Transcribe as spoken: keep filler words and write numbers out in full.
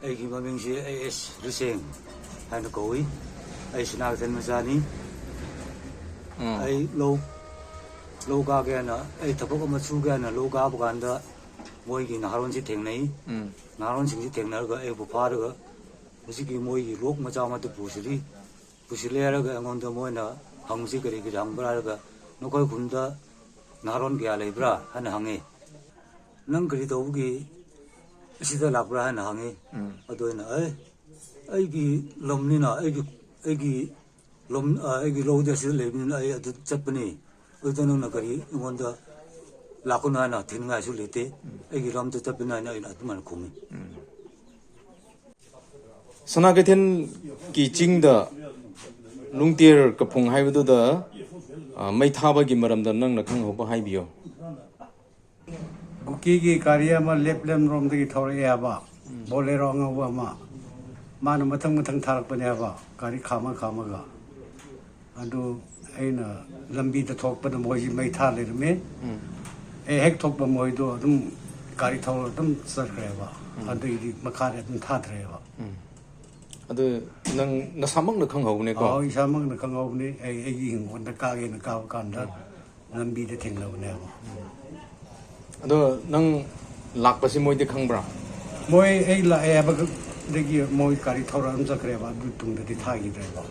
ꯑꯩꯒꯤ ꯃꯃꯤꯡꯁꯤ A S ꯂꯨꯁꯦꯡ ꯍꯥꯏꯅ ꯀꯧꯏ꯫ ꯑꯩ ꯁꯅꯥ ꯀꯩꯊꯦꯜ ꯃꯆꯥꯅꯤ꯫ ꯎꯝ꯫ ꯑꯩ ꯂꯧ ꯂꯧ ꯀꯥꯒꯦ ꯍꯥꯏꯅ, ꯑꯩ ꯊꯕꯛ ꯑꯃ ꯁꯨꯒꯦ ꯍꯥꯏꯅ ꯂꯧ ꯀꯥꯕ ꯀꯥꯟꯗ ꯃꯣꯏꯒꯤ ꯅꯍꯥꯔꯣꯟꯁꯤ ꯊꯦꯡꯅꯩ꯫ ꯎꯝ꯫ ꯅꯍꯥꯔꯣꯟꯁꯤꯡꯁꯤ ꯊꯦꯡꯅꯔꯒ ꯑꯩꯕꯨ ꯐꯥꯔꯒ ꯍꯧꯖꯤꯛꯀꯤ ꯃꯣꯏꯒꯤ ꯂꯣꯛ ꯃꯆꯥ ꯑꯃꯗ ꯄꯨꯁꯤꯜꯂꯤ꯫ ꯄꯨꯁꯤꯜꯂꯦ ꯍꯥꯏꯔꯒ ꯑꯩꯉꯣꯟꯗ ꯃꯣꯏꯅ ꯍꯪꯕꯁꯤ ꯀꯔꯤ ꯀꯔꯤ ꯍꯪꯕ꯭ꯔꯥ ꯍꯥꯏꯔꯒ, "ꯅꯈꯣꯏ ꯈꯨꯟꯗ ꯅꯍꯥꯔꯣꯟ ꯀꯌꯥ ꯂꯩꯕ꯭ꯔꯥ?" ꯍꯥꯏꯅ ꯍꯪꯉꯤ꯫ "ꯅꯪ ꯀꯔꯤ ꯇꯧꯕꯒꯤ ꯑꯁꯤꯗ ꯂꯥꯛꯄ꯭ꯔꯥ?" ꯍꯥꯏꯅ ꯍꯪꯉꯤ꯫ ꯎꯝ꯫ ꯑꯗꯨ ꯑꯩꯅ, "ꯑꯦ, ꯑꯩꯒꯤ ꯂꯝꯅꯤꯅ, ꯑꯩꯒꯤ ꯑꯩꯒꯤ ꯂꯝ, ꯑ, ꯑꯩꯒꯤ ꯂꯧꯗꯤ ꯑꯁꯤꯗ ꯂꯩꯕꯅꯤꯅ ꯑꯩ ꯑꯗꯨ ꯆꯠꯄꯅꯤ꯫ ꯑꯗꯨꯗ ꯅꯪꯅ ꯀꯔꯤ ꯑꯩꯉꯣꯟꯗ ꯂꯥꯛꯀꯅꯨ ꯍꯥꯏꯅ ꯊꯤꯡꯅꯤꯡꯉꯥꯏꯁꯨ ꯂꯩꯇꯦ꯫ ꯑꯩꯒꯤ ꯂꯝꯗ ꯆꯠꯄꯅꯤ" ꯍꯥꯏꯅ ꯑꯩꯅ ꯑꯗꯨꯃꯥꯏꯅ ꯈꯨꯝꯃꯤ꯫ ꯁꯅꯥ ꯀꯩꯊꯦꯜꯒꯤ ꯆꯤꯡꯗ ꯂꯨꯡꯇꯦꯔ ꯀꯐꯨꯡ ꯍꯥꯏꯕꯗꯨꯗ, ꯑ, ꯃꯩ ꯊꯥꯕꯒꯤ ꯃꯔꯝꯗ ꯅꯪꯅ ꯈꯪꯍꯧꯕ ꯍꯥꯏꯕꯤꯌꯣ꯫ ꯀꯨꯀꯤꯒꯤ ꯒꯥꯔꯤ ꯑꯃ ꯂꯦꯞꯂꯦꯝꯔꯣꯝꯗꯒꯤ ꯊꯧꯔꯛꯑꯦ ꯍꯥꯏꯕ, ꯕꯣꯂꯦꯔꯣ ꯑꯉꯧꯕ ꯑꯃ꯫ ꯃꯥꯅ ꯃꯊꯪ ꯃꯊꯪ ꯊꯥꯔꯛꯄꯅꯦ ꯍꯥꯏꯕ, ꯒꯥꯔꯤ ꯈꯥꯝꯃ ꯈꯥꯝꯃꯒ꯫ ꯑꯗꯨ ꯑꯩꯅ ꯂꯝꯕꯤꯗ ꯊꯣꯛꯄꯗ ꯃꯣꯏꯁꯤ ꯃꯩ ꯊꯥ ꯂꯩꯔꯝꯃꯤ꯫ ꯎꯝ꯫ ꯑꯩ ꯍꯦꯛ ꯊꯣꯛꯄ ꯃꯣꯏꯗꯣ ꯑꯗꯨꯝ ꯒꯥꯔꯤ ꯊꯧꯔ ꯑꯗꯨꯝ ꯆꯠꯈ꯭ꯔꯦꯕ꯫ ꯑꯗꯨꯒꯤꯗꯤ ꯃꯈꯥꯗꯤ ꯑꯗꯨꯝ ꯊꯥꯗ꯭ꯔꯦꯕ꯫ ꯎꯝ꯫ ꯑꯗꯨ ꯅꯪ ꯅꯁꯥꯃꯛꯅ ꯈꯪꯍꯧꯕꯅꯦꯀꯣ? ꯑꯥꯎ, ꯏꯁꯥꯃꯛꯅ ꯈꯪꯍꯧꯕꯅꯤ꯫ ꯑꯩ ꯑꯩꯒꯤ ꯍꯤꯡꯒꯣꯜꯗ ꯀꯥꯒꯦꯅ ꯀꯥꯕ ꯀꯥꯟꯗ ꯂꯝꯕꯤꯗ ꯊꯦꯡꯅꯕꯅꯦꯕ꯫ ꯑꯗꯣ ꯅꯪ ꯂꯥꯛꯄꯁꯤ ꯃꯣꯏꯗꯤ ꯈꯪꯕ꯭ꯔꯥ? ꯃꯣꯏ ꯑꯩ ꯂꯥꯛꯑꯦ ꯍꯥꯏꯕꯗꯒꯤ ꯃꯣꯏ ꯒꯥꯔꯤ ꯊꯧꯔ ꯑꯗꯨꯝ ꯆꯠꯈ꯭ꯔꯦꯕ, ꯑꯗꯨ ꯇꯨꯡꯗꯗꯤ ꯊꯥꯈꯤꯗ꯭ꯔꯦꯕ꯫